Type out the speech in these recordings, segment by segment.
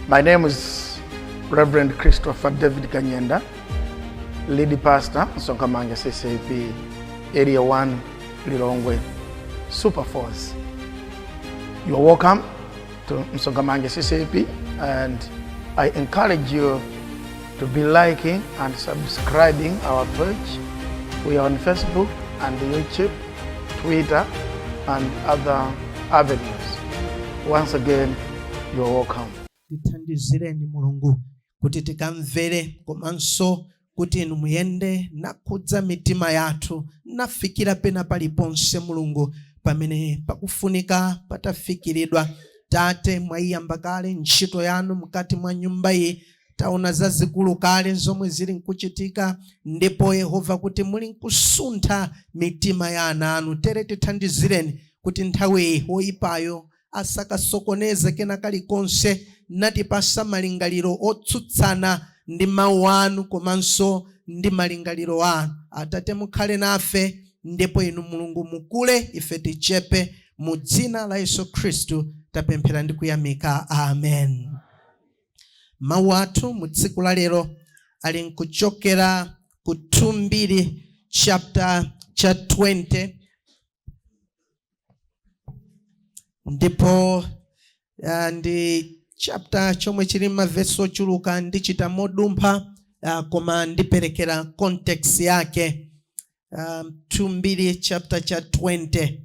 My name is Reverend Christopher David Kanyenda, lead pastor, Msonkhamanja CCAP, Area 1, Lilongwe, Super Force. You are welcome to Msonkhamanja CCAP, and I encourage you to be liking and subscribing our page. We are on Facebook and YouTube, Twitter, and other avenues. Once again, you are welcome. Tithandizireni Mulungu kuti tikamvere komanso kuti inu muyende nakhudza mitima yathu nafikira pena paliponse, Mulungu, pamene pakufunika patafikiridwa. Tate, mwayiyamba kale ntchito yanu mkati mwa nyumba iyi. Taona zazikulu kale zomwe zili nkuchitika, ndipo Yehova, kuti muli nkusuntha mitima ya ana anu. Tere tithandizireni kuti nthawi woyipayo asakasokoneze kena kalikonse natipasa malingaliro otsutsana ndi mawu anu komanso ndi malingaliro anu. Atate, mukhale nafe, ndipo inu Mulungu mukule, ife tichepe. Mu dzina la Yesu Khristu tapemphera ndi kuyamika, amen. Mawu athu mu tsiku la lero ali nkuchokera ku 2 Mbiri chapter cha 20, ndipo ndi chapter chomwe chili mavesi ochuluka. Ndichita modumpha, koma ndiperekera context yake. 2 Mbiri chapter cha 20,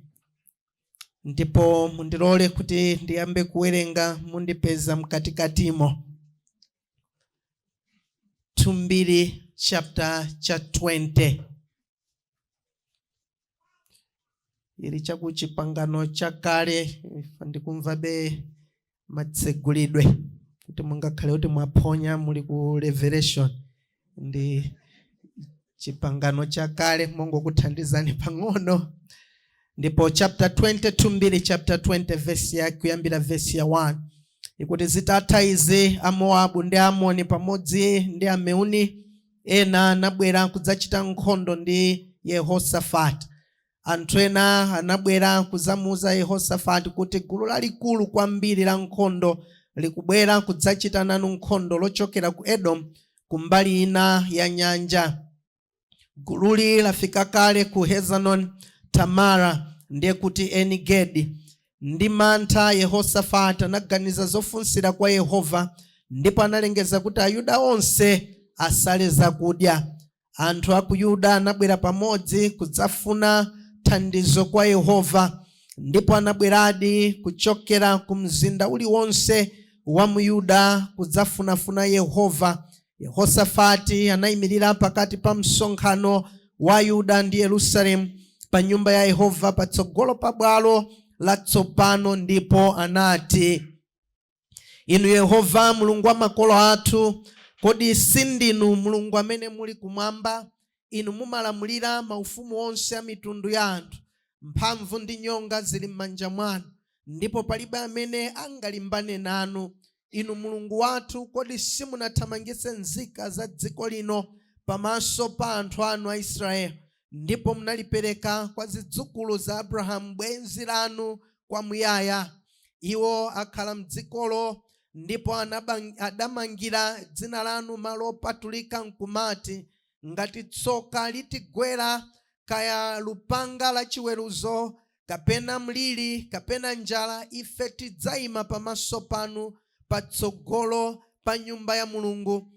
ndipo mundilole kuti ndiyambe kuwerenga, mundipeza mkatikatimo. 2 Mbiri chapter cha 20 ili chaku Chipangano Chakale. Ndikumvabe matsegulidwe kuti mungakhale kuti mwaphonya, muli ku Revelation, ndi Chipangano Chakale, mongokuthandizani pang'ono. Ndipo chapter 22, Mbiri chapter 20, verse ya kuyambira verse ya 1 ikuti: Zitatha izi, Amowabu ndi Amoni pamodzi ndi Ameuni ena anabwera kudzachita nkhondo ndi Yehosafati. Anthu ena anabwera kudzamuuza Yehosafati kuti, "Gulu lalikulu kwambiri la nkhondo likubwera kudzachita nanu nkhondo lochokera ku Edomu, kumbali ina ya nyanja. Gululi lafika kale ku Hezanon Tamara," ndiye kuti Eni Gedi. Ndi mantha, Yehosafati anaganiza zofunsira kwa Yehova, ndipo analengeza kuti Ayuda onse asale zakudya. Anthu a ku Yuda anabwera pamodzi kudzafuna thandizo kwa Yehova, ndipo anabweradi kuchokera ku mzinda uliwonse wa mu Yuda kudzafunafuna Yehova. Yehosafati anayimirira pakati pa msonkhano wa Yuda ndi Yerusalemu pa nyumba ya Yehova patsogolo pa bwalo latsopano, ndipo anati, "Inu Yehova, Mulungu wa makolo athu, kodi sindinu Mulungu amene muli kumwamba? Inu mumalamulira maufumu onse a mitundu ya anthu. Mphamvu ndi nyonga zili m'manja mwanu, ndipo palibe amene angalimbane nanu. Inu Mulungu wathu, kodi simunathamangitse nzika za dziko lino pamaso pa anthu anu Aisraeli, ndipo munalipereka kwa zidzukulu za Abrahamu bwenzi lanu kwamuyaya? Iwo akhala m'dzikolo ndipo adamangira dzina lanu malo opatulika n'kumati, 'Ngati tsoka litigwera, kaya lupanga lachiweruzo, kapena mliri, kapena njala, ife tidzaima pamaso panu patsogolo pa nyumba ya Mulungu,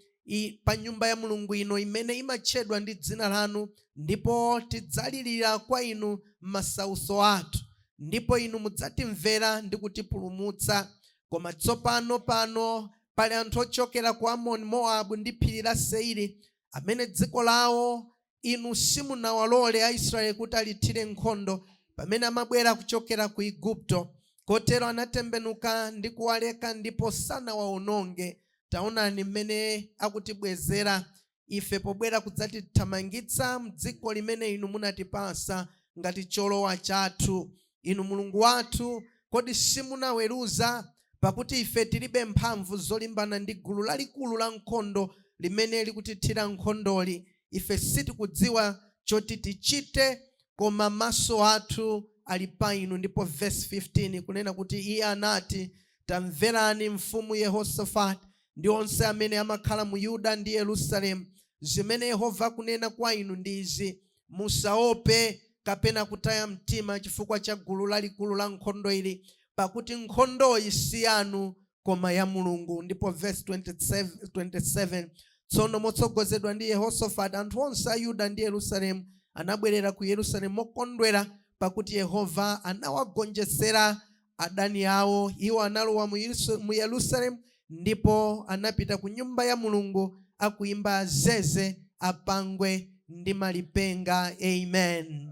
pa nyumba ya Mulungu ino imene imatchedwa ndi dzina lanu, ndipo tidzalirira kwa inu m'masautso athu, ndipo inu mudzatimvera ndi kutipulumutsa.' Koma tsopano pano pali anthu ochokera ku Amoni, Mowabu ndi phiri la Seiri, amene dziko lawo inu simunawalole Aisraeli kuti alithire nkhondo pamene amabwera kuchokera ku Igupto. Kotero anatembenuka ndi kuwaleka ndipo sanawawononge. Taonani mmene akutibwezera ife pobwera kudzatithamangitsa m'dziko limene inu munatipasa ngati cholowa chathu. Inu Mulungu wathu, kodi simunaweruza? Pakuti ife tilibe mphamvu zolimbana ndi gulu lalikulu lankhondo limene likutithira nkhondoli. Ife sitikudziwa choti tichite, koma maso athu ali pa inu." Ndipo vesi 15 kunena kuti iye anati, Tamverani, mfumu Yehosafati ndi onse amene amakhala mu Yuda ndi Yerusalemu, zimene Yehova akunena kwa inu ndi izi: Musaope kapena kutaya mtima chifukwa cha gulu lalikulu la nkhondo ili, pakuti nkhondoyi si yanu koma ya Mulungu. Ndipo verse 27, 27: Tsono motsogozedwa ndi Yehosafati, anthu onse a Yuda ndi Yerusalemu anabwerera ku Yerusalemu mokondwera, pakuti Yehova anawagonjetsera adani awo. Iwo analowa mu Yerusalemu ndipo anapita ku nyumba ya Mulungu akuimba azeze, apangwe ndi malipenga. Amen.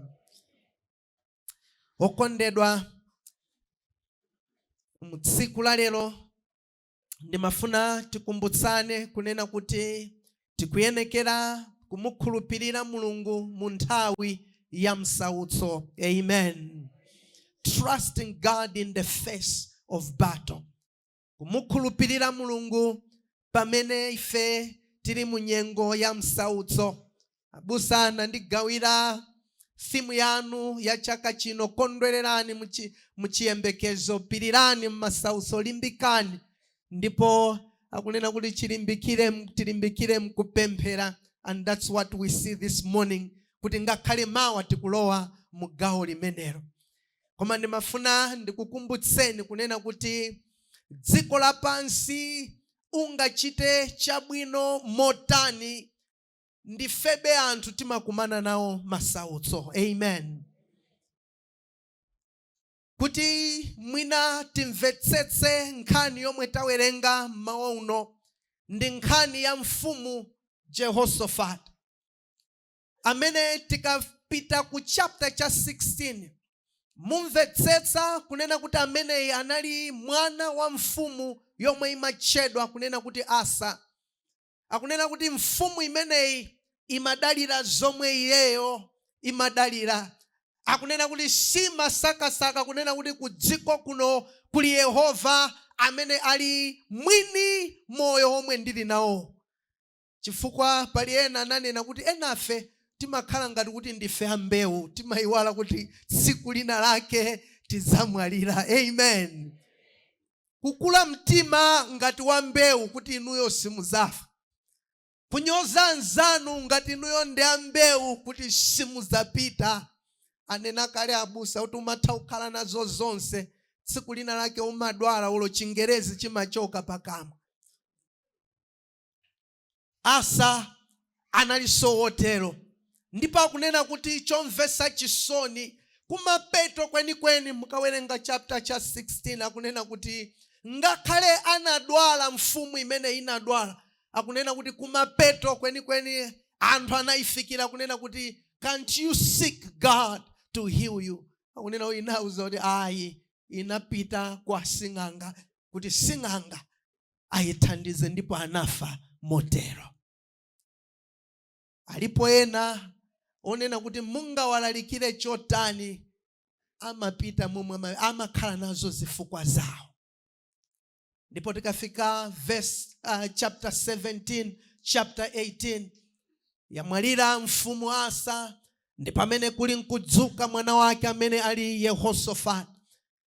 Okondedwa, mu tsiku la lero ndimafuna tikumbutsane kunena kuti tikuyenekera kumukhulupirira Mulungu mu nthawi ya msautso. Amen. Trusting God in the face of battle, kumukhulupirira Mulungu pamene ife tili mu nyengo ya msautso. Abusa anandigawira theme yanu ya chaka chino: kondwererani muchiyembekezo, pirirani mmasautso, limbikani. Ndipo akunena kuti chilimbikire, tilimbikire mkupemphera. And that's what we see this morning, kuti ngakhale mawa tikulowa mu gawo limenelo. Koma ndimafuna ndikukumbutseni kunena kuti dziko lapansi ungachite chabwino motani, ndifebe anthu timakumana nawo masautso. Amen. Kuti mwina timvetsetse nkhani yomwe tawerenga mmawa uno, ndi nkhani ya mfumu Jehosafati, amene tikapita ku chapter cha 16 mumvetsetsa kunena kuti ameneyi anali mwana wa mfumu yomwe imatchedwa kunena kuti Asa. Akunena kuti mfumu imeneyi imadalira zomwe iyeyo imadalira. Akunena kuti simasakasaka kunena kuti ku dziko kuno kuli Yehova amene ali mwini moyo omwe ndili nawo, chifukwa pali ena ananena kuti enafe timakhala ngati kuti ndife ambewu, timayiwala kuti tsiku lina lake tidzamwalira. Amen. Kukula mtima ngati wa mbewu kuti inuyo simudzafa, kunyoza anzanu ngati inuyo ndi ambewu kuti simudzapita. Anena kale abusa kuti umatha kukhala nazo zonse, tsiku lina lake umadwala, ulo Chingerezi chimachoka pakamwa. Asa analinso wotero. Ndipo akunena kuti chomvetsa chisoni, kumapeto kwenikweni mukawerenga chapter cha 16, akunena kuti ngakhale anadwala, mfumu imene inadwala, akunena kuti kumapeto kwenikweni anthu anayifikira kunena kuti, "Can't you seek God to heal you?" Akunena kuti inauza kuti ayi, inapita kwa sing'anga kuti sing'anga ayithandize, ndipo anafa motero. Alipo ena onena kuti mungawalalikire chotani, amapita momwe amakhala nazo zifukwa zawo. Ndipo tikafika verse, chapter 17, chapter 18, yamwalira mfumu Asa, ndi pamene kuli nkudzuka mwana wake amene ali Yehosafati.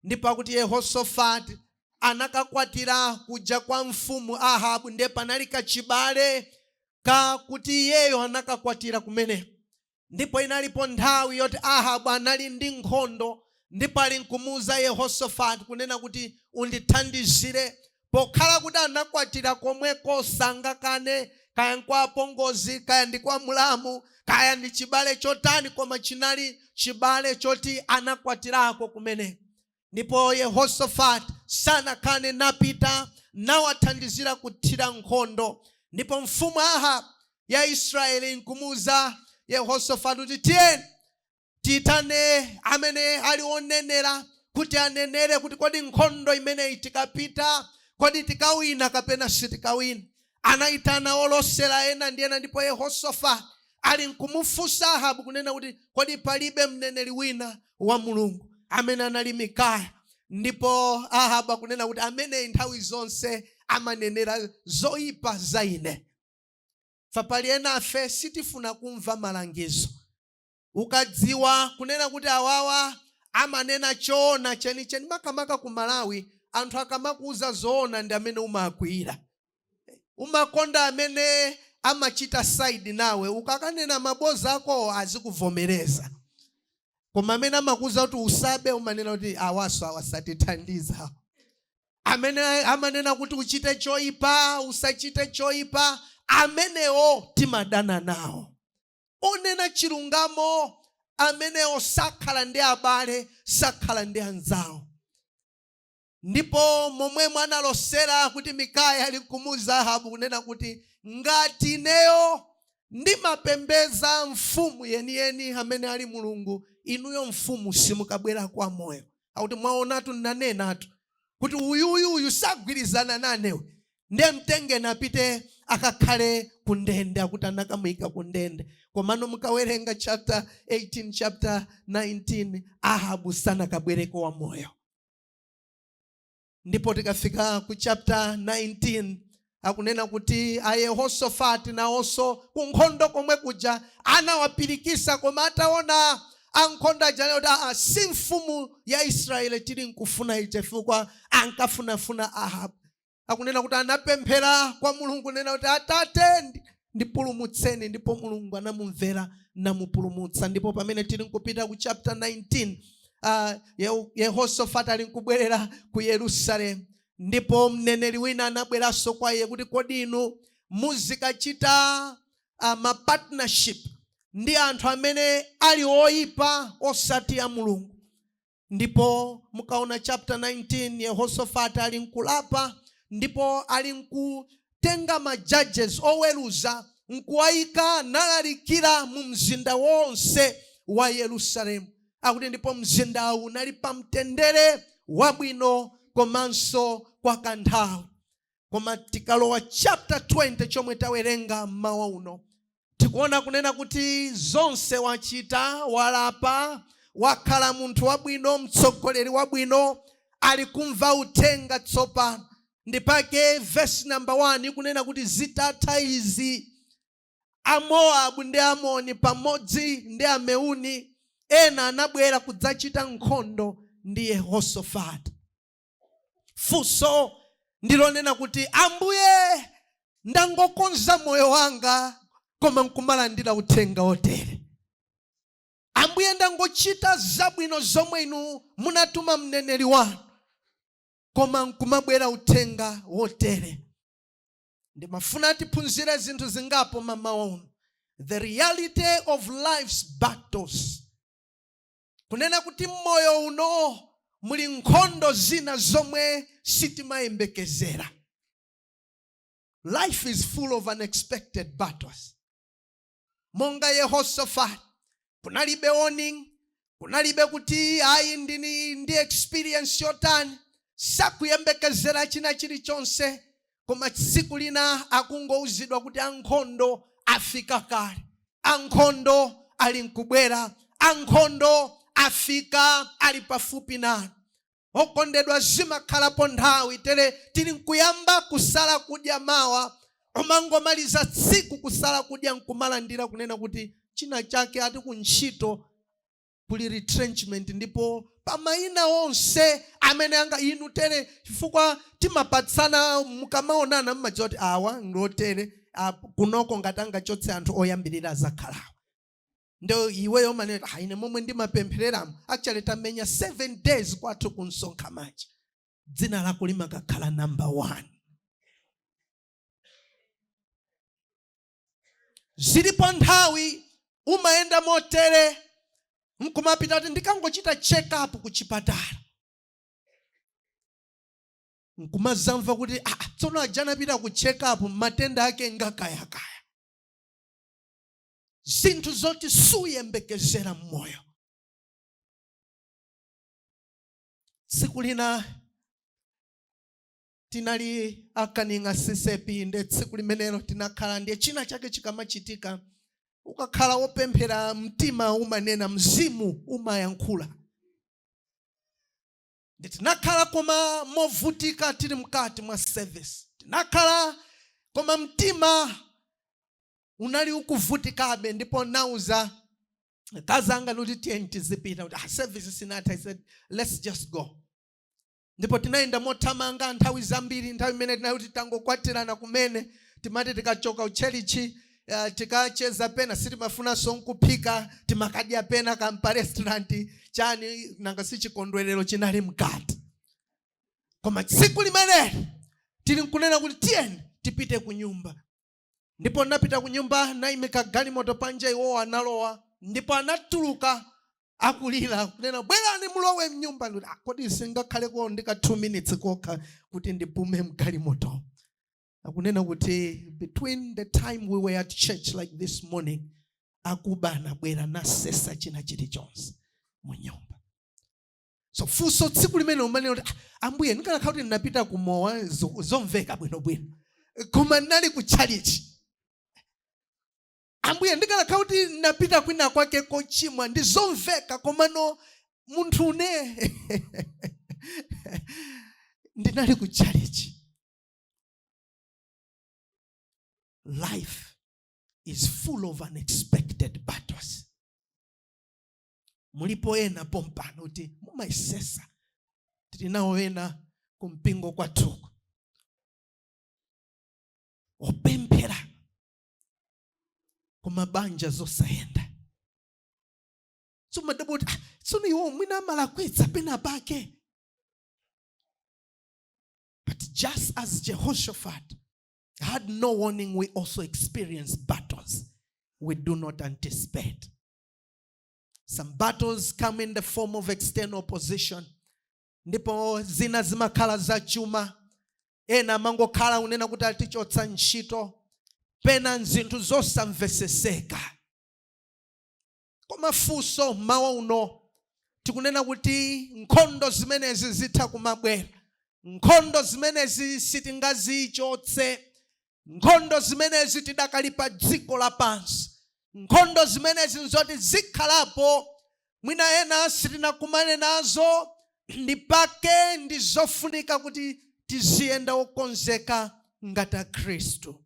Ndipo akuti Yehosafati anakakwatira kuja kwa mfumu Ahabu, ndiye panali kachibale kakuti iyeyo anakakwatira kumeneko. Ndipo inalipo nthawi yoti Ahabu anali ndi nkhondo, ndipo ali nkumuuza Yehosafati kunena kuti undithandizire, pokhala kuti anakwatira komweko, sangakane, kaya nkwa apongozi, kaya ndi kwa mulamu, kaya ndi chibale chotani, koma chinali chibale choti anakwatirako kumeneko. Ndipo Yehosafati sanakane, napita nawathandizira kuthira nkhondo. Ndipo mfumu Ahabu ya Israeli nkumuuza Yehosafati kuti tiyeni tiyitane amene ali onenera kuti anenere kuti kodi nkhondo imeneyi tikapita, kodi tikawina kapena sitikawina? Anayitana olosera ena ndi ena. Ndipo Yehosafati ali nkumufunsa Ahabu kunena kuti kodi palibe mneneri wina wa Mulungu amene anali Mikaya? Ndipo Ahabu akunena kuti ameneyi nthawi zonse amanenera zoyipa za ine. Fa pali enafe sitifuna kumva malangizo. Ukadziwa kunena kuti awawa amanena choona chenicheni, makamaka ku Malawi. Anthu akamakuuza zoona ndi amene umakwiyira. Umakonda amene amachita side nawe. Ukakanena maboza ako azikuvomereza, koma amene amakuuza kuti usabe, umanena kuti awaso awasatithandiza. Amene amanena kuti uchite choyipa, usachite choyipa, amenewo timadana nawo. Onena chilungamo amenewo sakhala ndi abale, sakhala ndi anzawo. Ndipo momwemo analosera kuti Mikaya ali kumuuza Ahabu kunena kuti ngati ineyo ndimapembeza mfumu yeniyeni amene ali Mulungu, inuyo mfumu simukabwera kwa moyo. Akuti mwaonatu, ndinanenatu kuti uyuyuyu sagwirizana nanewe, ndiye mtengeni apite akakhale ku ndende. Akuti anakamuyika ku ndende. Komano mukawerenga chapter 18, chapter 19, Ahabu sanakabwereko wa moyo. Ndipo tikafika ku chapter 19, akunena kuti a Yehosafati nawonso ku nkhondo komwe kuja anawapirikisa, koma ataona ankhondo aja kuti aa, si mfumu ya Israeli tili nkufuna ija, chifukwa ankafunafuna Ahabu. Akunena kuti anapemphera kwa Mulungu nena kuti, "Atate, ndipulumutseni." Ndipo Mulungu anamumvera namupulumutsa. Ndipo pamene tili nkupita ku chapter 19, Yehosafati ali nkubwerera ku Yerusalemu, ndipo mneneri wina anabweranso kwa iye kuti, "Kodi inu muzikachita ma partnership ndi anthu amene ali oyipa, osati a Mulungu?" Ndipo mukaona chapter 19, Yehosafati ali nkulapa ndipo ali nkutenga ma judges, oweruza, nkuwayika, nalalikira mu mzinda wonse wa Yerusalemu. Akuti ndipo mzindawu unali pamtendere wabwino komanso kwa kanthawi. Koma tikalowa chapter 20 chomwe tawerenga mmawa uno, tikuona kunena kuti zonse wachita, walapa, wakhala munthu wabwino, mtsogoleri wabwino, ali kumva uthenga tsopano. Ndipake verse number 1 ikunena kuti zitatha izi, Amowabu ndi Amoni pamodzi ndi Ameuni ena anabwera kudzachita nkhondo ndi Yehosafati. Funso ndilonena kuti, "Ambuye, ndangokonza moyo wanga koma nkumalandira uthenga otere. Ambuye, ndangochita zabwino zomwe inu munatuma mneneri wanu, koma nkumabwera uthenga wotere." Ndimafuna tiphunzire zinthu zingapo mamawa uno: the reality of life's battles, kunena kuti mmoyo uno muli nkhondo zina zomwe sitimayembekezera. Life is full of unexpected battles. Monga Yehosafati, kunalibe warning, kunalibe kuti ayi, ndini ndi experience yotani, sakuyembekezera china chilichonse, koma tsiku lina akungouzidwa kuti ankhondo afika kale, ankhondo ali nkubwera, ankhondo afika, ali pafupi nanu. Okondedwa, zimakhalapo nthawi tere tili nkuyamba kusala kudya mawa, umangomaliza tsiku kusala kudya nkumalandira kunena kuti china chake ati kuntchito kuli retrenchment, ndipo pamayina onse amene anga inu tere, chifukwa timapatsana, mukamaonana mmadziwa kuti awa ngotere kunoko, ngati angachotse anthu oyambirira azakhalawa. Ndo iweyo manena, "Ah, ine momwe ndimapemphereramo, actually tamenya 7 days kwathu kunsonkha machi." Dzina lako limakakhala number 1. Zilipo nthawi umayenda motere nkumapita kuti ndikangochita check up ku chipatala, nkumazamva kuti ah, tsono aja anapita ku check up, matenda ake ngakayakaya. Zinthu zoti suyembekezera mmoyo. Tsiku lina tinali akaninga CCAP, nde tsiku limenelo tinakhala, ndiye china chake chikamachitika, ukakhala wopemphera, mtima umanena, mzimu umayankhula. Ndi tinakhala koma movutika, tili mkati mwa service tinakhala, koma mtima unali ukuvutikabe. Ndipo nauza kazanga kuti, "Tiyeni tizipita," kuti ah, service sinatha. I said, "Let's just go." Ndipo tinayenda mothamanga nthawi zambiri. Nthawi imene tinali kuti tangokwatirana kumene, timati tikachoka utchalichi, tikacheza pena, sitimafunanso nkuphika, timakadya pena kampa restaurant chani, nanga si chikondwerero chinali mkati. Koma tsiku limeneli tili nkunena kuti tiyeni tipite ku nyumba, ndipo napita ku nyumba, nayimika galimoto panja, iwowo analowa ndipo anatuluka akulira, kunena, "Bwerani mulowe mnyumba." Ndikuti, "Ah, kodi singakhaleko ndika 2 minutes kokha kuti ndipume mgalimoto?" Akunena kuti between the time we were at church like this morning, akuba anabwera nasesa china chilichonse mu nyumba. So funso tsiku limene umanena kuti, "Ah, Ambuye, ndikanakhala kuti ndinapita kumowa, zomveka bwinobwino, koma ndinali ku chalichi. Ambuye, ndikanakhala kuti ndinapita kwina kwake kochimwa, ndi zomveka, komano munthu une ndinali ku chalichi." Life is full of unexpected battles. Mulipo ena pompano kuti mumayisesa, tili nawo ena kumpingo kwathuko opemphera, koma banja zosayenda. So madabo kuti, "Ah, tsono iwo mwina amalakwitsa pena pake." But just as Jehoshaphat had no warning, we also experience battles we do not anticipate. Some battles come in the form of external opposition, ndipo zina zimakhala zachuma. Ena amangokhala kunena kuti atichotsa ntchito, pena nzinthu zosamveseseka. Koma funso mmawa uno tikunena kuti nkhondo zimenezi zitha kumabwera, nkhondo zimenezi sitingazichotse, nkhondo zimenezi tidakali pa dziko lapansi, nkhondo zimenezi nzoti zikhalapo. Mwina ena sitinakumane nazo, ndi pake ndi zofunika kuti tiziyenda okonzeka ngati Akhristu,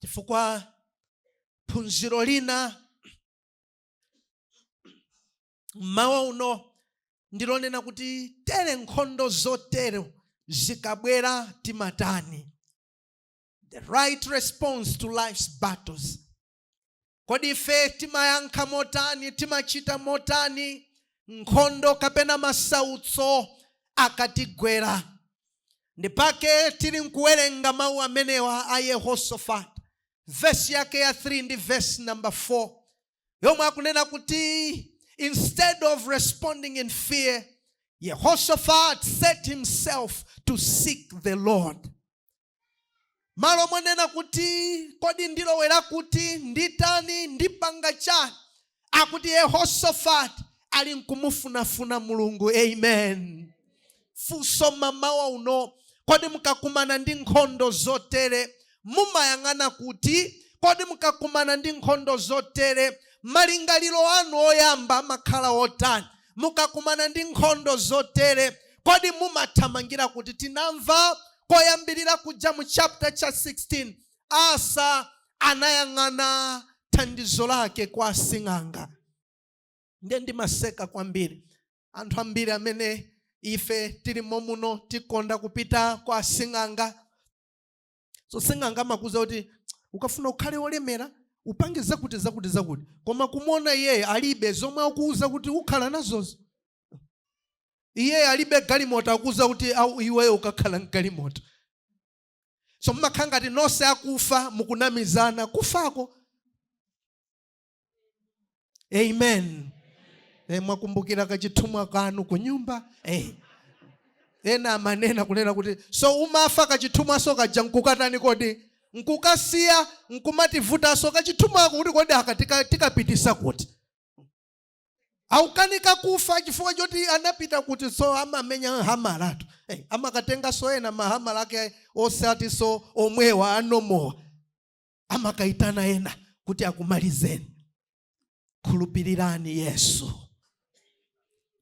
chifukwa phunziro lina mmawa uno ndilonena kuti tere nkhondo zotere zikabwera timatani? The right response to life's battles. Kodi ife timayankha motani, timachita motani nkhondo kapena masautso akatigwera? Ndipake tili nkuwerenga mawu amenewa a Yehosafati, vesi yake ya 3 ndi vesi number 4, yomwe akunena kuti instead of responding in fear, Yehoshaphat set himself to seek the Lord. Malo monena kuti kodi ndilowera kuti, nditani, ndipanga chani, akuti Yehoshaphat ali nkumufunafuna Mulungu. Amen. Funso mamawa uno: kodi mukakumana ndi nkhondo zotere mumayang'ana kuti? Kodi mukakumana ndi nkhondo zotere malingaliro anu oyamba amakhala otani? Mukakumana ndi nkhondo zotere kodi mumathamangira kuti? Tinamva koyambirira kuja mu chapter cha 16, Asa anayang'ana thandizo lake kwa asing'anga. Ndiye ndimaseka kwambiri anthu ambiri amene ife tili momuno tikonda kupita kwa asing'anga. So sing'anga amakuza kuti ukafuna ukhale wolemera upange zakuti, zakuti, zakuti, koma kumuona iyeyo alibe zomwe akuuza kuti ukhala nazozo. Iyeyo alibe galimoto, akuuza kuti au iweyo ukakhala mgalimoto. So mmakhala ngati nonse akufa mukunamizana kufako. Amen. Mwakumbukira kachithumwa kanu ku nyumba? Ena amanena kunena kuti so umafa, kachithumwaso kaja nkukatani kodi? Nkukasiya, nkumativutanso kachithumwako kuti kodi aka tikapitisa kuti? Aukanika kufa chifukwa choti anapita kuti. So amamenya hamalatu, amakatenganso ena mahamala ake osatiso omwewa anomowa, amakaitana ena kuti akumalizeni. Khulupirirani Yesu,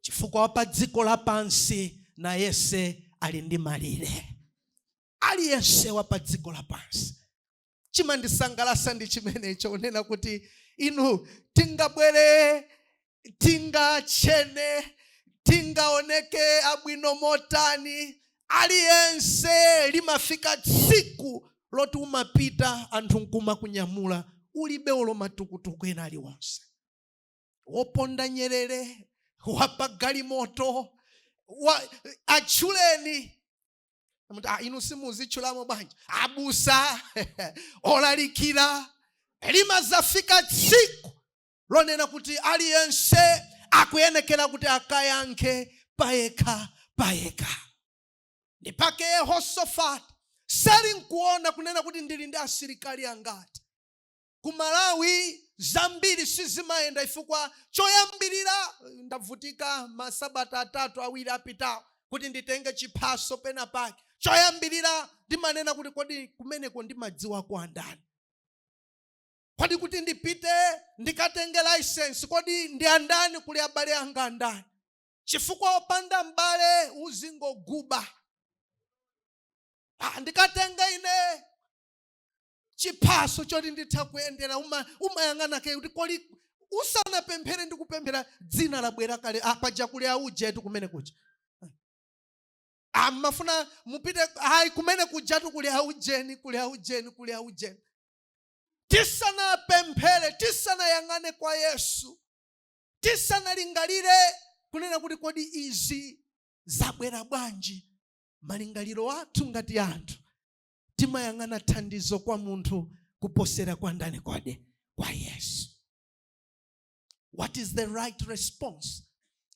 chifukwa pa dziko lapansi nayese ali ndi malire, aliyense wa pa dziko lapansi. Chimandisangalatsa ndi chimenecho, kunena kuti inu tingabwere, tingachene. Tingaoneke abwino motani, aliyense limafika tsiku loti umapita, anthu nkumakunyamula, ulibe olo matukutuku ena aliwonse. Woponda nyerere, wapagalimoto, atchuleni. Amuti, "Ah, inu simuzitchulamo bwanji?" Abusa, olalikira, limazafika tsiku lonena kuti aliyense akuyenekera kuti akayankhe payekha payekha. Ndipake Yehosafati sali nkuona kunena kuti ndili ndi asilikali angati. Ku Malawi zambiri sizimayenda ifukwa choyambirira ndavutika masabata 3 2 apitawo kuti nditenge chiphaso pena pake. Choyambirira ndimanena kuti, kodi kumeneko ndimadziwa kwa ndani? Kodi kuti ndipite ndikatenge license, kodi ndi andani? Kuli abale anga andani? Chifukwa opanda mbale uzingoguba. Ndikatenga ine chiphaso choti nditha kuyendera, umayang'ana ke kuti koli usanapemphere ndi kupemphera, dzina labwera kale. Paja kuli aujetu kumene kuja. Mafuna mupite, hayi, kumene kujatu kuli aujeni, kuli aujeni, kuli aujeni. Tisanapemphere, tisanayang'ane kwa Yesu, tisanalingalire kunena kuti kodi izi zabwera bwanji, malingaliro athu ngati anthu timayang'ana thandizo kwa munthu kuposera kwa ndani kodi? Kwa Yesu. What is the right response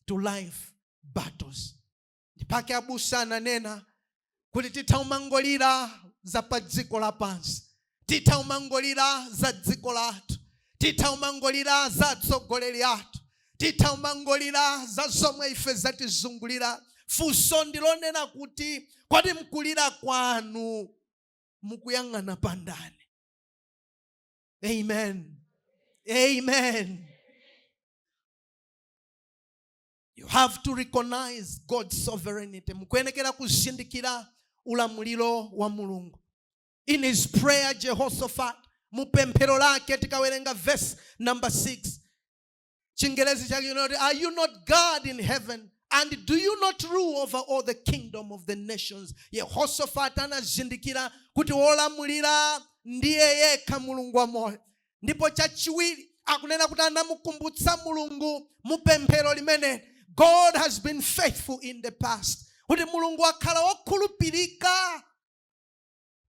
to life battles? Ndipake abusa ananena kuti titha umangolira za pa dziko lapansi, titha umangolira za dziko lathu, titha umangolira za atsogoleri athu, titha umangolira za zomwe ife zatizungulira. Funso ndilonena kuti kodi mkulira kwanu mukuyang'ana pandani? Amen, amen. You have to recognize God's sovereignty. Mukuyenekera kuzindikira ulamuliro wa Mulungu. In his prayer, Jehoshaphat, mupemphero lake, tikawerenga verse number 6, Chingerezi chake chinoti, "Are you not God in heaven, and do you not rule over all the kingdom of the nations?" Yehoshaphat anazindikira kuti wolamulira ndiye yekha Mulungu wa moyo. Ndipo chachiwiri akunena kuti anamukumbutsa Mulungu mupemphero limene God has been faithful in the past, kuti Mulungu akhala wokhulupirika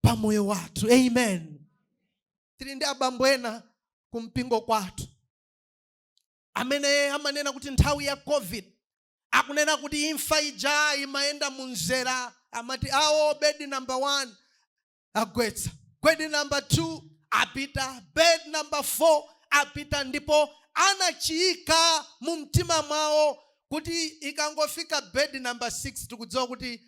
pamoyo wathu. Amen. Tili ndi abambo ena kumpingo kwathu amene amanena kuti nthawi ya COVID, akunena kuti imfa ija imayenda munzera, amati awo bed number 1 agwetsa, bed number 2 apita, bed number 4 apita. Ndipo anachiyika mu mtima mwawo kuti ikangofika bed number 6, tikudziwa kuti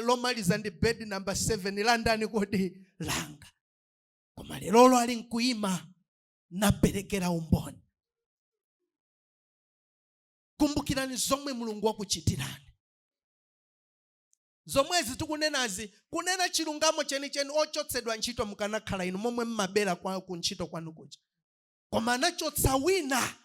lomaliza ndi bed number 7 landani kodi? Langa. Koma lerolo ali mkuyima naperekera umboni. Kumbukirani zomwe Mulungu wakuchitirani. Zomwezi tikunenazi, kunena chilungamo chenicheni, ochotsedwa ntchito mukanakhala inu momwe mmabera ku ntchito kwanu kuja. Koma anachotsa wina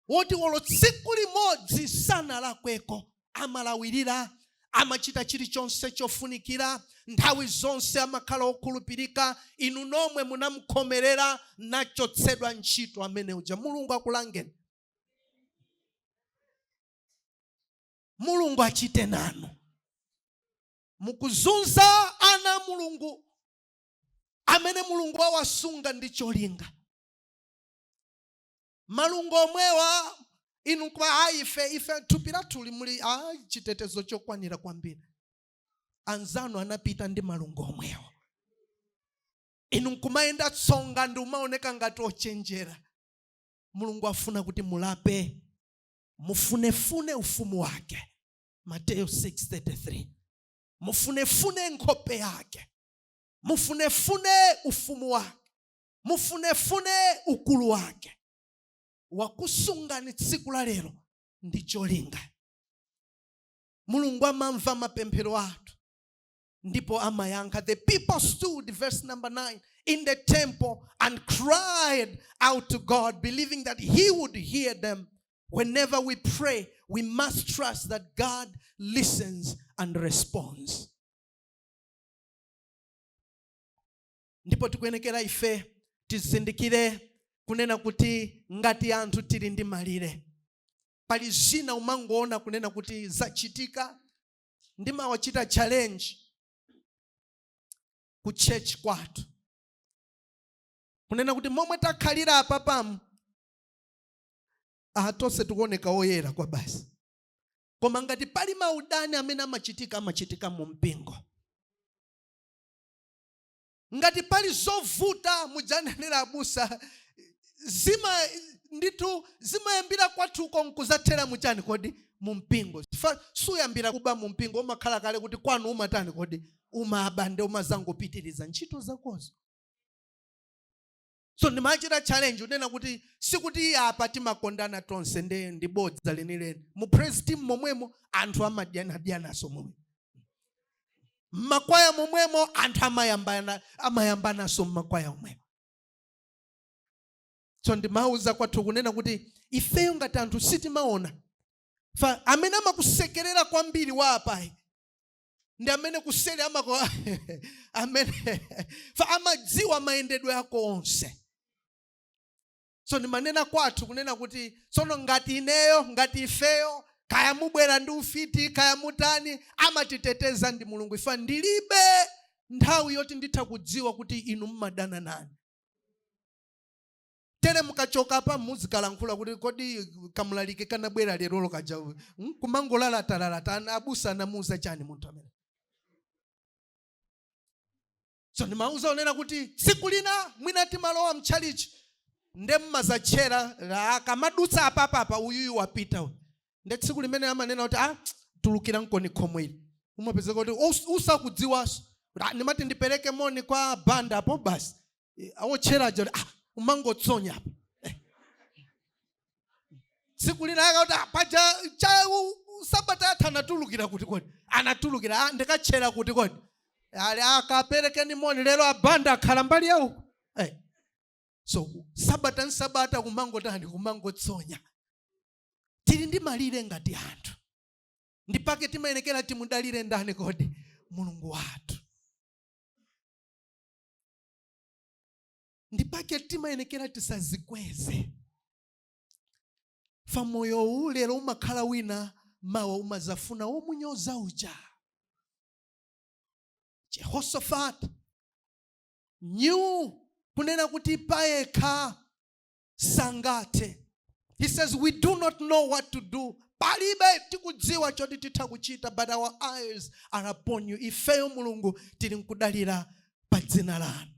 woti olo tsiku limodzi sanalakweko, amalawirira, amachita chilichonse chofunikira, nthawi zonse amakhala okhulupirika. Inu nomwe munamukhomerera, nachotsedwa ntchito amene uja. Mulungu akulangeni, Mulungu achite nanu. Mukuzunza ana a Mulungu amene Mulungu awasunga ndi cholinga. Malungo omwewa inu kwa ife thupi lathu limuli chitetezo chokwanira kwambiri. Anzanu anapita ndi malungo omwewa, inu nkumayenda tsonga ndi umaoneka ngati ochenjera. Mulungu afuna kuti mulape, mufunefune ufumu wake, Mateyu 6:33. Mufunefune nkhope yake, mufunefune ufumu wake, mufunefune ukulu wake. Wakusungani tsiku la lero ndi cholinga. Mulungu amamva mapemphero athu ndipo amayankha. The people stood, verse number 9, in the temple and cried out to God, believing that he would hear them. Whenever we pray, we must trust that God listens and responds. Ndipo tikuyenekera ife tizindikire kunena kuti ngati anthu tili ndi malire. Pali zina umangoona kunena kuti zachitika. Ndimawachita challenge ku church kwathu kunena kuti momwe takhalira apa pamu, aha, tonse tikuoneka oyera kwa basi, koma ngati pali maudani amene amachitika, amachitika mu mpingo. Ngati pali zovuta, mujanenera abusa, zima ndithu zimayambira kwathuko nkuzathera muchani kodi? Mu mpingo. Suyambira kuba mu mpingo, umakhala kale kuti kwanu umatani kodi? Umaba, nde umazangopitiriza ntchito zakozo. So ndimachita challenge unena kuti sikuti apa timakondana tonse, nde ndi bodza lenileni. Mu praise team momwemo anthu amadyanadyanaso, momwe mmakwaya momwemo anthu amayambanaso mmakwaya omwemo. So ndimauza kwathu kunena kuti ifeyo ngati anthu sitimaona fa amene amakusekerera kwambiri wa apayi ndi amene kuseri amako amene fa amadziwa mayendedwe ako onse. So ndimanena kwathu kunena kuti tsono ngati ineyo, ngati ifeyo, kaya mubwera ndi ufiti, kaya mutani, amatiteteza ndi Mulungu. Ifa ndilibe nthawi yoti nditha kudziwa kuti inu mmadana nani. Tere mukachoka pa muzikalankhula kuti kodi kamulalike kanabwera lerolo kaja, kumangolalatalala, abusa anamuuza chani munthu amene? So ndimauza unena kuti tsiku lina mwina timalowa mtchalichi nde mmazatchera akamadutsa apapapa, uyuyu wapita uyu. Nde tsiku limene amanena kuti, "Ah, tulukira nkoni khomo ili," umapezeka kuti usakudziwanso kuti, "Ah, ndimati ndipereke moni kwa banda apo basi." Awotchera aja kuti, ah, umangotsonya apo. Tsiku lina akauti, "Ah, paja cha sabata yatha anatulukira kuti kodi anatulukira, ah, ndikatchera kuti kodi ali akaperekeni moni lero abanda akhala mbali yawo." So sabata nsabata kumangotani? Kumangotsonya. Tili ndi malire ngati anthu, ndipake timayenekera timudalire ndani kodi? Mulungu wathu. Ndipake timayenekera tisazikweze. Fa moyowu lero umakhala wina, mawa umazafuna womunyoza uja. Jehoshaphat knew kunena kuti payekha sangathe. He says, "We do not know what to do." Palibe tikudziwa choti titha kuchita, but our eyes are upon you. Ifeyo Mulungu tili nkudalira pa dzina lanu.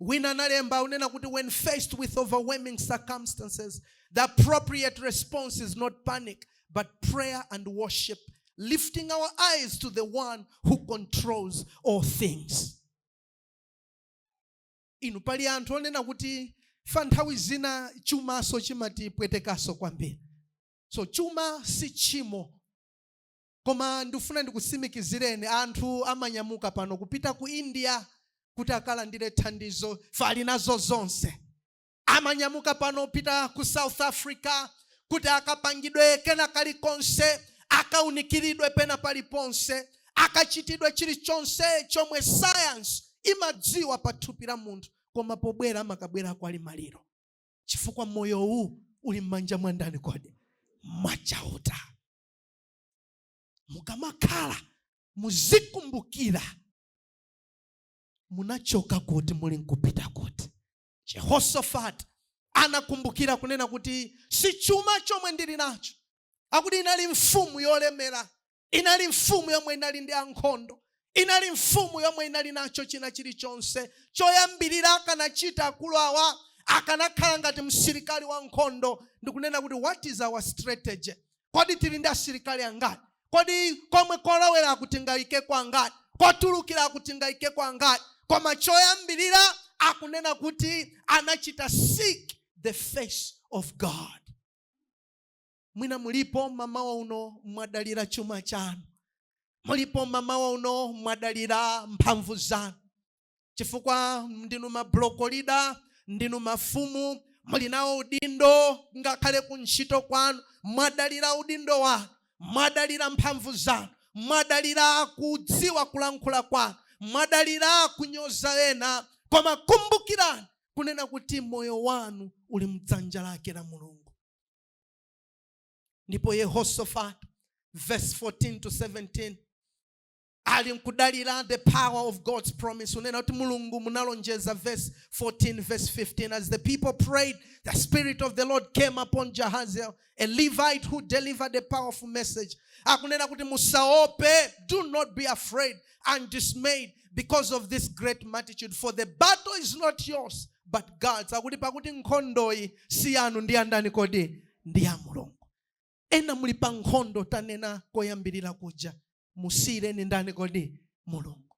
Wina analemba unena kuti when faced with overwhelming circumstances, the appropriate response is not panic but prayer and worship, lifting our eyes to the one who controls all things. Inu, pali anthu onena kuti fa nthawi zina chumaso chimatipwetekaso kwambiri. So chuma si tchimo, koma ndifuna ndikutsimikizireni, anthu amanyamuka pano kupita ku India kuti akalandire thandizo, fa ali nazo zonse. Amanyamuka pano kupita ku South Africa kuti akapangidwe kena kalikonse, akaunikiridwe pena paliponse, akachitidwe chilichonse chomwe science imadziwa pa thupi la munthu, koma pobwera amakabwera kwali maliro, chifukwa moyowu uli m'manja mwa ndani kodi? Mwachauta. Mukamakhala muzikumbukira munachoka kuti, muli nkupita kuti. Jehoshaphat anakumbukira kunena kuti si chuma chomwe ndili nacho. Akuti inali mfumu yolemera, inali mfumu yomwe inali ndi ankhondo, inali mfumu yomwe inali nacho china chilichonse. Choyambirira akanachita akulu awa, akanakhala ngati msilikali wa nkhondo ndikunena kuti, "What is our strategy? Kodi tili ndi asilikali angati? Kodi komwe kolowera akutingayikeko angati? Kotulukira akutingayikeko angati?" Koma choyambirira akunena kuti anachita seek the face of God. Mwina mulipo mamawa uno mwadalira chuma chanu, mulipo mamawa uno mwadalira mphamvu zanu, chifukwa ndinu ma block leader, ndinu mafumu. Muli nawo udindo ngakhale ku ntchito kwanu. Mwadalira udindo wanu, mwadalira mphamvu zanu, mwadalira kudziwa kulankhula kwanu, mwadalira kunyoza ena, koma kumbukirani kunena kuti moyo wanu uli mdzanja lake la Mulungu. Ndipo Yehosafati, verse 14 to 17, ali nkudalira the power of God's promise, unena kuti Mulungu munalonjeza. Verse 14, verse 15: As the people prayed, the Spirit of the Lord came upon Jahaziel, a Levite, who delivered a powerful message. Akunena kuti musaope, do not be afraid and dismayed because of this great multitude, for the battle is not yours but God's. Akuti pakuti nkhondoyi si yanu, ndi yandani kodi? Ndi ya Mulungu. Ena muli pa nkhondo, tanena koyambirira kuja, musiyireni ndani kodi? Mulungu.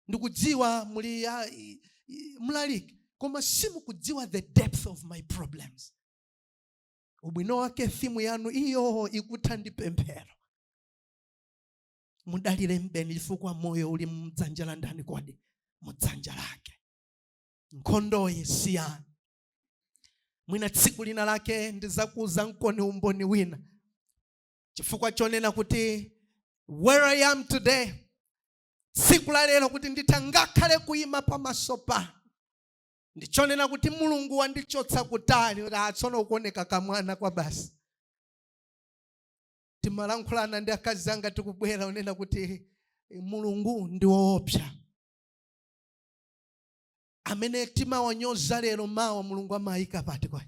Ndikudziwa muli mlaliki, koma simukudziwa the depth of my problems. Ubwino wake theme yanu iyo ikutha ndi pemphero. Mudalire mbeni, chifukwa moyo uli mdzanja la ndani kodi? Mudzanja lake. Nkhondoyi si yanu. Mwina tsiku lina lake ndizakuuza nkoni umboni wina, chifukwa chonena kuti where I am today, tsiku la lero, kuti nditha ngakhale kuyima pamaso panu, ndichonena kuti Mulungu wandichotsa kutali, kuti atsono ukuoneka kamwana kwa basi. Timalankhulana ndi akazi anga tikubwera, unena kuti Mulungu ndi woopsa. Amene timawanyoza lero, mawa Mulungu amayika pati kwa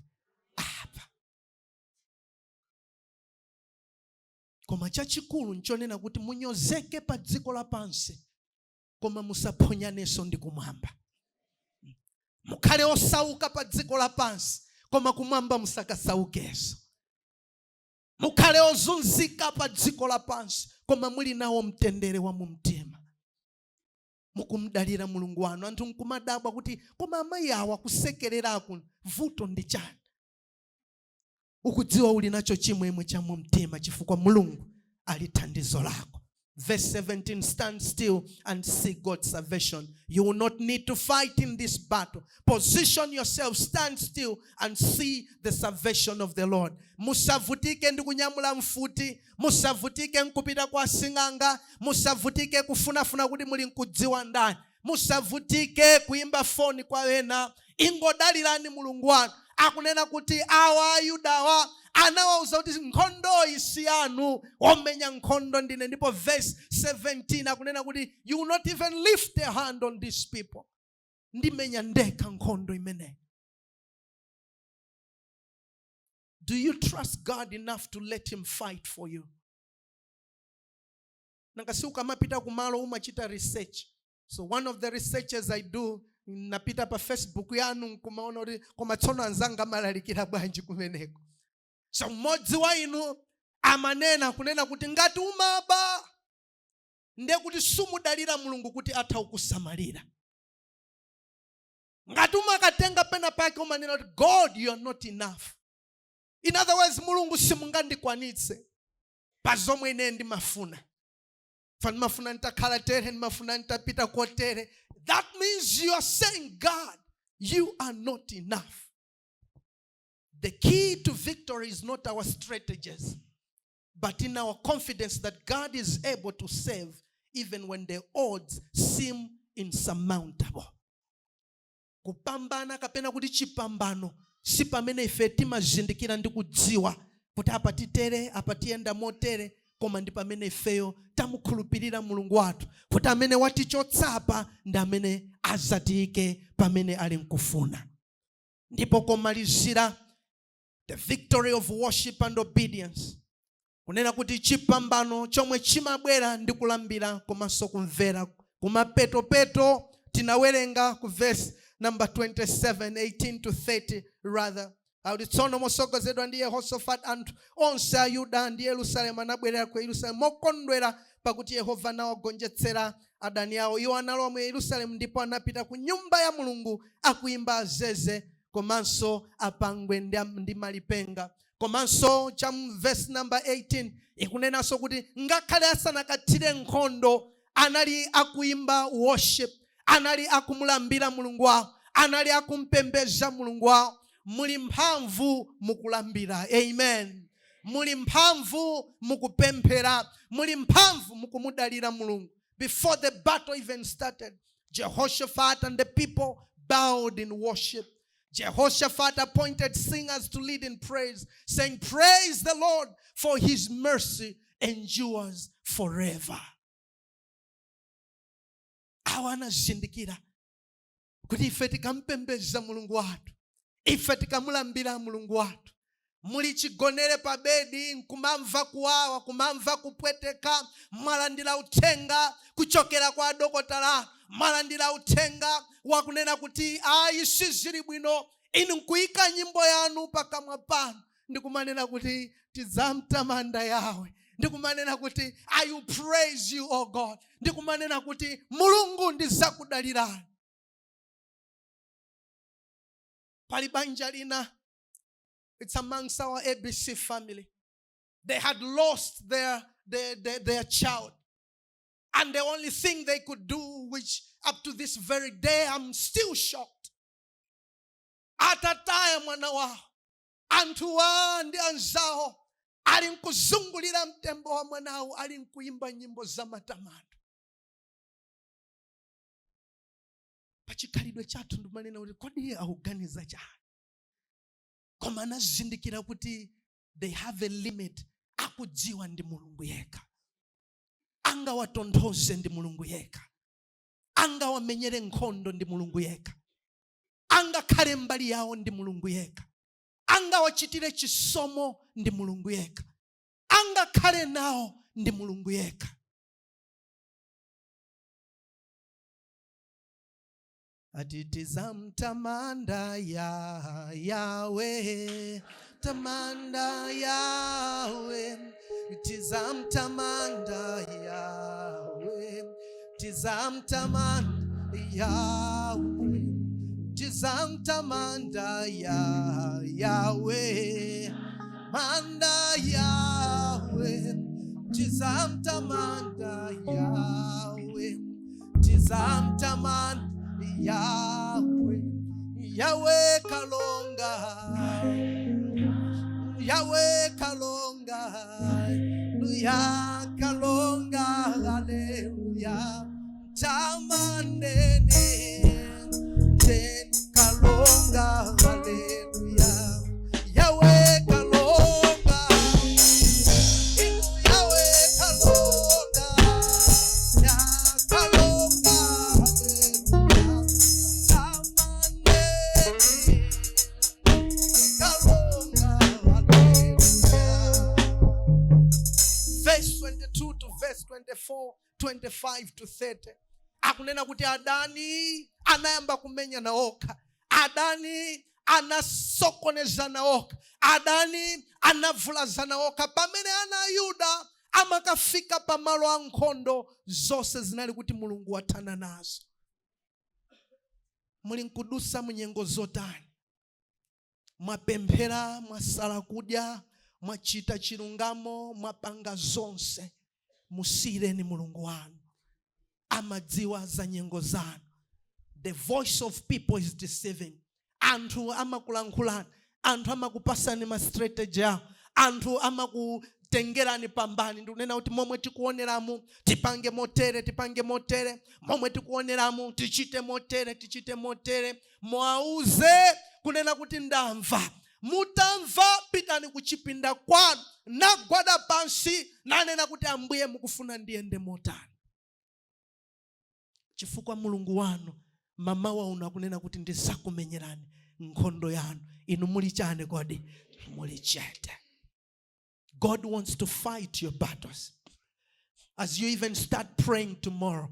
apa. Koma chachikulu nchonena kuti munyozeke pa dziko lapansi, koma musaphonyanenso ndi kumwamba. Mukhale osauka pa dziko lapansi, koma kumwamba musakasaukenso. Mukhale ozunzika pa dziko lapansi, koma muli nawo mtendere wa mumtima, mukumdalira Mulungu wanu. Anthu nkumadabwa kuti koma amayi awa kusekereraku, vuto ndi chani? Ukudziwa uli nacho chimwemwe cha mumtima chifukwa Mulungu ali thandizo lako. Verse 17: Stand still and see God's salvation. You will not need to fight in this battle. Position yourself, stand still and see the salvation of the Lord. Musavutike ndi kunyamula mfuti, musavutike nkupita kwa sing'anga, musavutike kufunafuna kuti muli nkudziwa ndani, musavutike kuimba foni kwa ena. Ingodalirani Mulungu wanu. Akunena kuti awa Ayudawa anawauza kuti nkhondoyi si yanu, omenya nkhondo ndine. Ndipo verse 17 akunena kuti you will not even lift a hand on these people, ndimenya ndekha nkhondo imeneyi. Do you trust God enough to let him fight for you? Nanga si ukamapita kumalo umachita research? So one of the researches I do, napita pa Facebook yanu nkumaona kuti koma tsono anzanga amalalikira bwanji kumeneko. So mmodzi wa inu amanena kunena kuti ngati umaba, ndiye kuti sumudalira Mulungu kuti atha kukusamalira. Ngati umakatenga pena pake, umanena kuti God, you are not enough. In other words, Mulungu, simungandikwanitse pa zomwe ine ndimafuna. Fa ndimafuna nditakhala tere, ndimafuna nditapita kotere. That means you are saying, God, you are not enough. The key to victory is not our strategies, but in our confidence that God is able to save even when the odds seem insurmountable. Kupambana kapena kuti chipambano si pamene ife timazindikira ndi kudziwa kuti apa titere, apa tiyenda motere, koma ndi pamene ifeyo tamukhulupirira Mulungu wathu kuti amene watichotsapa ndi amene azatiyike pamene ali nkufuna. Ndipo komalizira, the victory of worship and obedience, kunena kuti chipambano chomwe chimabwera ndi kulambira komanso kumvera. Kumapetopeto tinawerenga ku verse number 27, 18 to 30 rather, akuti tsono mosogozedwa ndi Yehosafati, anthu onse a Yuda ndi Yerusalemu anabwerera ku Yerusalemu mokondwera, pakuti Yehova anawagonjetsera adani awo. Iwo analowa mu Yerusalemu ndipo anapita ku nyumba ya Mulungu akuyimba azeze komanso apangwe ndi malipenga. Komanso cha verse number 18 ikunenanso kuti ngakhale asanakathire nkhondo, anali akuimba worship, anali akumulambira Mulungu wawo, anali akumpembeza Mulungu wawo. Muli mphamvu mukulambira. Amen. Muli mphamvu mukupemphera. Muli mphamvu mukumudalira Mulungu. Before the battle even started, Jehoshaphat and the people bowed in worship. Jehoshaphat appointed singers to lead in praise, saying, "Praise the Lord, for his mercy endures forever." Awa anazindikira kuti ife tikampembedza Mulungu wathu, ife tikamulambira Mulungu wathu, muli chigonere pa bedi nkumamva kuwawa, kumamva kupweteka, mwalandira uthenga kuchokera kwa adokotala, mwalandira uthenga wakunena kuti ayi, sizili bwino, inu nkuyika nyimbo yanu pakamwa panu ndikumanena kuti tidzamtamanda Yawe, ndikumanena kuti I will praise you, O God, ndikumanena kuti Mulungu, ndizakudalirani. Pali banja lina, it's amongst our ABC family. They had lost their child, and the only thing they could do, which up to this very day I'm still shocked, atataya mwana wawo, anthuwa ndi anzawo ali nkuzungulira mtembo wa mwanawo, ali nkuyimba nyimbo za matamando. Pachikhalidwe chathu ndimanena kuti kodi iye akuganiza chani? Koma anazindikira kuti they have a limit. Akudziwa ndi Mulungu yekha, angawatonthoze ndi Mulungu yekha, angawamenyere nkhondo ndi Mulungu yekha, angakhale mbali yawo ndi Mulungu yekha, angawachitire chisomo ndi Mulungu yekha, angakhale nawo ndi Mulungu yekha. Ati tizamtamanda ya Yawe, tamanda Yawe, tizamtamanda Yawe, tizamtamanda Yawe, tizamtamanda ya Yawe, manda Yawe, tizamtamanda Yawe, tizamtamanda Yawe, Yawe kalonga, Yawe kalonga, Haleluya, kalonga, haleluya, tamandeni ten kalonga, haleluya, Yawe kalonga, Yawe kalonga, ya kalonga, haleluya, tamandeni kalonga, haleluya. Verse 22 to verse 24, 25 to 30, akunena kuti adani anayamba kumenyana okha, adani anasokonezana okha, adani anavulazana okha. Pamene ana a Yuda amakafika pamalo a nkhondo, zonse zinali kuti Mulungu wathana nazo. Muli nkudusa munyengo zotani? Mwapemphera, mwasala kudya, mwachita chilungamo, mwapanga zonse. Musiyireni Mulungu wanu, amadziwa za nyengo zanu. The voice of people is deceiving. Anthu amakulankhulani, anthu amakupasani ma strategy awo, anthu amakutengerani pambani ndikunena kuti momwe tikuoneramu tipange motere, tipange motere, momwe tikuoneramu tichite motere, tichite motere. Muwauze kunena kuti ndamva. Mutamva, pitani kuchipinda kwanu, nagwada pansi, nanena kuti Ambuye, mukufuna ndiyende motani? Chifukwa Mulungu wanu mamawa uno akunena kuti ndizakumenyerani nkhondo yanu inu muli chani kodi? Muli chete. God wants to fight your battles. As you even start praying tomorrow,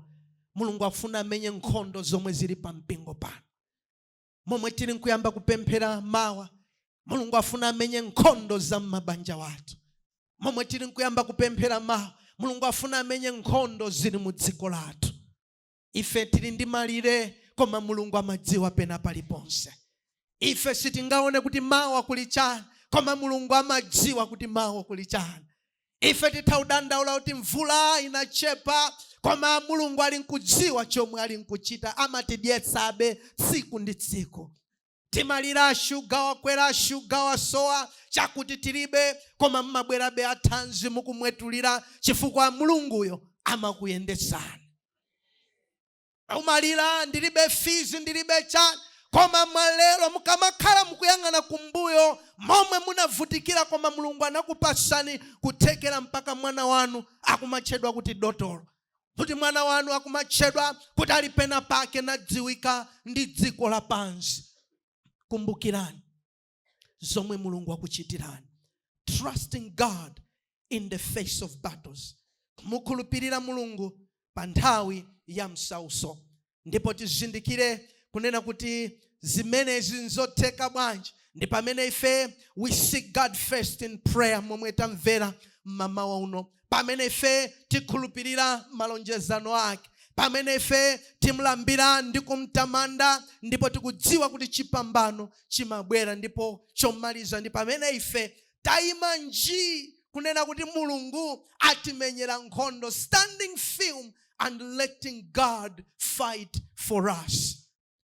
Mulungu afuna amenye nkhondo zomwe zili pa mpingo pano. Momwe tili nkuyamba kupemphera mawa, Mulungu afuna amenye nkhondo za m'mabanja wathu. Momwe tili nkuyamba kupemphera mawa, Mulungu afuna amenye nkhondo zili mu dziko lathu. Ife tili ndi malire, koma Mulungu amadziwa pena paliponse. Ife sitingaone kuti mawa kuli chani, koma Mulungu amadziwa kuti mawa kuli chani. Ife titha kudandaula kuti mvula inachepa, koma Mulungu ali nkudziwa chomwe ali nkuchita. Amatidyetsabe tsiku ndi tsiku. Timalira shuga wakwera, shuga wasowa, chakuti tilibe, koma mmabwerabe athanzi mukumwetulira, chifukwa Mulunguyo amakuyendesani. Umalira, "Ndilibe fees, ndilibe chani," koma malero mukamakhala mukuyang'ana kumbuyo momwe munavutikira, koma Mulungu anakupasani kuthekera mpaka mwana wanu akumatchedwa kuti dotolo, kuti mwana wanu akumatchedwa kuti ali pena pake nadziwika ndi dziko lapansi. Kumbukirani zomwe Mulungu akuchitirani. Trusting God in the face of battles, kumukhulupirira Mulungu pa nthawi ya msautso. Ndipo tizindikire kunena kuti zimenezi nzotheka bwanji? Ndi pamene ife we seek God first in prayer, momwe tamvera mmamawa uno, pamene ife tikhulupirira malonjezano ake, pamene ife timulambira ndi kumtamanda, ndipo tikudziwa kuti chipambano chimabwera. Ndipo chomaliza, ndi pamene ife tayima nji kunena kuti Mulungu atimenyera nkhondo, standing firm and letting God fight for us.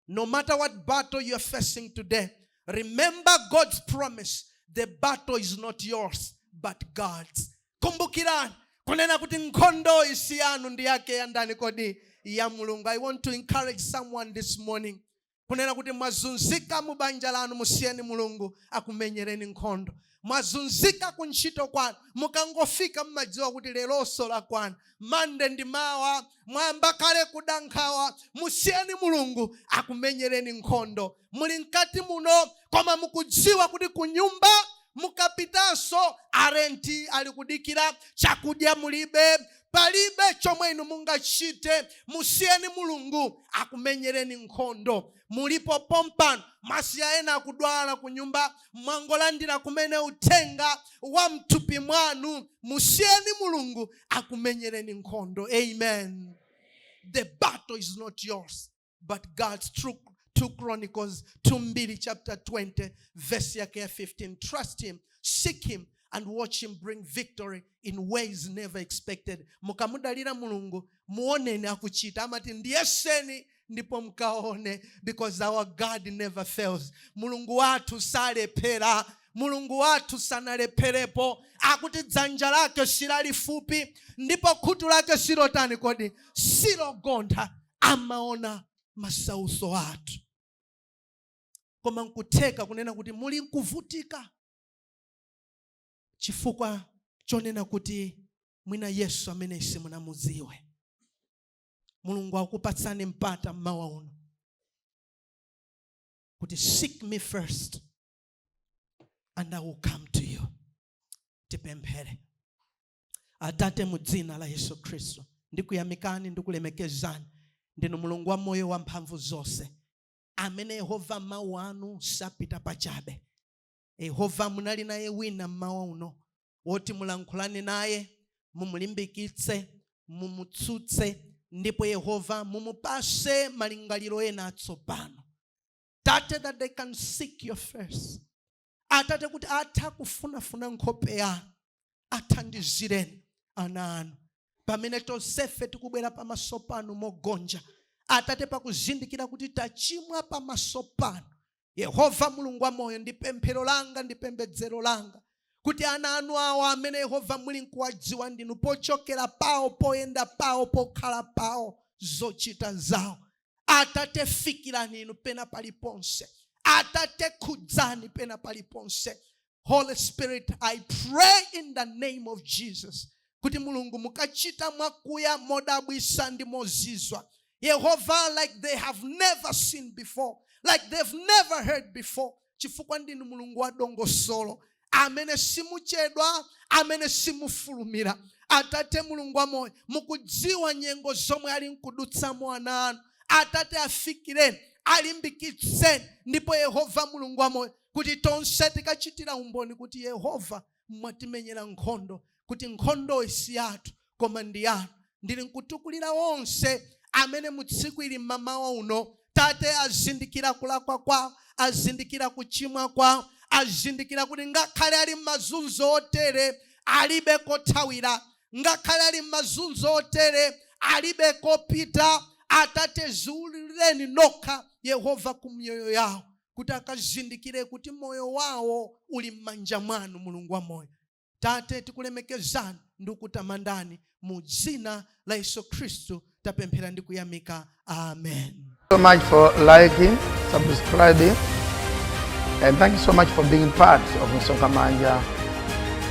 No matter what battle you are facing today, remember God's promise: the battle is not yours but God's. Kumbukirani kunena kuti nkhondo isi yanu, ndi yake ya ndani kodi? Ya Mulungu. I want to encourage someone this morning kunena kuti mwazunzika mu banja lanu, musiyeni Mulungu akumenyereni nkhondo. Mwazunzika ku ntchito kwanu, mukangofika mmadziwa kuti leronso lakwana, Mande ndi mawa, mwamba kale kuda nkhawa, musiyeni Mulungu akumenyereni nkhondo. Muli mkati muno, koma mukudziwa kuti kunyumba mukapitanso a rent ali kudikira, chakudya mulibe, palibe chomwe inu mungachite, musiyeni Mulungu akumenyereni nkhondo. Mulipo pompano, mwasiya ena akudwala ku nyumba, mwangolandira kumene uthenga wa mthupi mwanu, musiyeni Mulungu akumenyereni nkhondo. Amen. The battle is not yours but God's. True. 2 Chronicles, 2 Mbiri chapter 20, verse yake ya 15. Trust him, seek him and watch him bring victory in ways never expected. Mukamudalira Mulungu, muoneni akuchita. Amati, "Ndiyeseni ndipo mkaone," because our God never fails. Mulungu wathu salephera, Mulungu wathu sanalepherepo. Akuti dzanja lake silalifupi ndipo khutu lake silotani kodi? Silogontha. Amaona masautso athu. Koma nkutheka kunena kuti muli nkuvutika chifukwa chonena kuti mwina Yesu amene simunamudziwe. Mulungu akupatsani mpata mmawa uno kuti, "Seek me first and I will come to you." Tipemphere. Atate, mu dzina la Yesu Khristu, ndikuyamikani, ndikulemekezani. Ndinu Mulungu wa moyo, wa mphamvu zonse, amene Yehova mawu anu sapita pachabe. Yehova, munali naye wina mmawa uno woti mulankhulane naye, mumulimbikitse, mumutsutse, ndipo Yehova mumupase malingaliro ena atsopano. Tate, that they can seek your face, Atate, kuti atha kufunafuna nkhope yanu. Athandizireni ana anu pamene tonsefe tikubwera pamaso panu mogonja, Atate, pakuzindikira kuti tachimwa pamaso panu. Yehova Mulungu wa moyo, ndi pemphero langa ndi pembedzero langa kuti ana anu awa amene Yehova muli nkuwadziwa ndinu, pochokera pawo, poyenda pawo, pokhala pawo, zochita zawo, Atate, fikirani inu pena paliponse. Atate, khudzani pena paliponse. Holy Spirit, I pray in the name of Jesus kuti Mulungu mukachita mwakuya, modabwisa ndi mozizwa, Yehova, like they have never seen before, like they've never heard before, chifukwa ndinu Mulungu wa dongosolo, amene simuchedwa, amene simufulumira. Atate Mulungu wamoyo, mukudziwa nyengo zomwe ali nkudutsamo ana anu. Atate, afikireni, alimbikitseni, ndipo Yehova Mulungu wamoyo, kuti tonse tikachitira umboni kuti Yehova mwatimenyera nkhondo, kuti nkhondoyi si yathu koma ndi yanu. Ndili nkutukulira onse amene mu tsiku ili, mmamawa uno, Tate, azindikira kulakwa kwawo, azindikira kuchimwa kwawo, azindikira kuti ngakhale ali m'mazunzo otere alibe kothawira, ngakhale ali m'mazunzo otere alibe kopita. Atate, ziululireni nokha, Yehova, ku miyoyo yawo, kuti Yehova Kuti akazindikire kuti moyo wawo uli m'manja mwanu, Mulungu wa moyo. Tate, tikulemekezani ndi kutamandani mu dzina la Yesu Khristu tapemphera ndi kuyamika, amen. So much for liking, subscribing, and thank you so much for being part of Msonkhamanja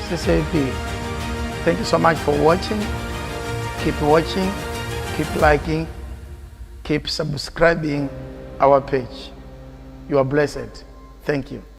CCAP. Thank you so much for watching. Keep watching, keep liking, keep subscribing our page. You are blessed. Thank you.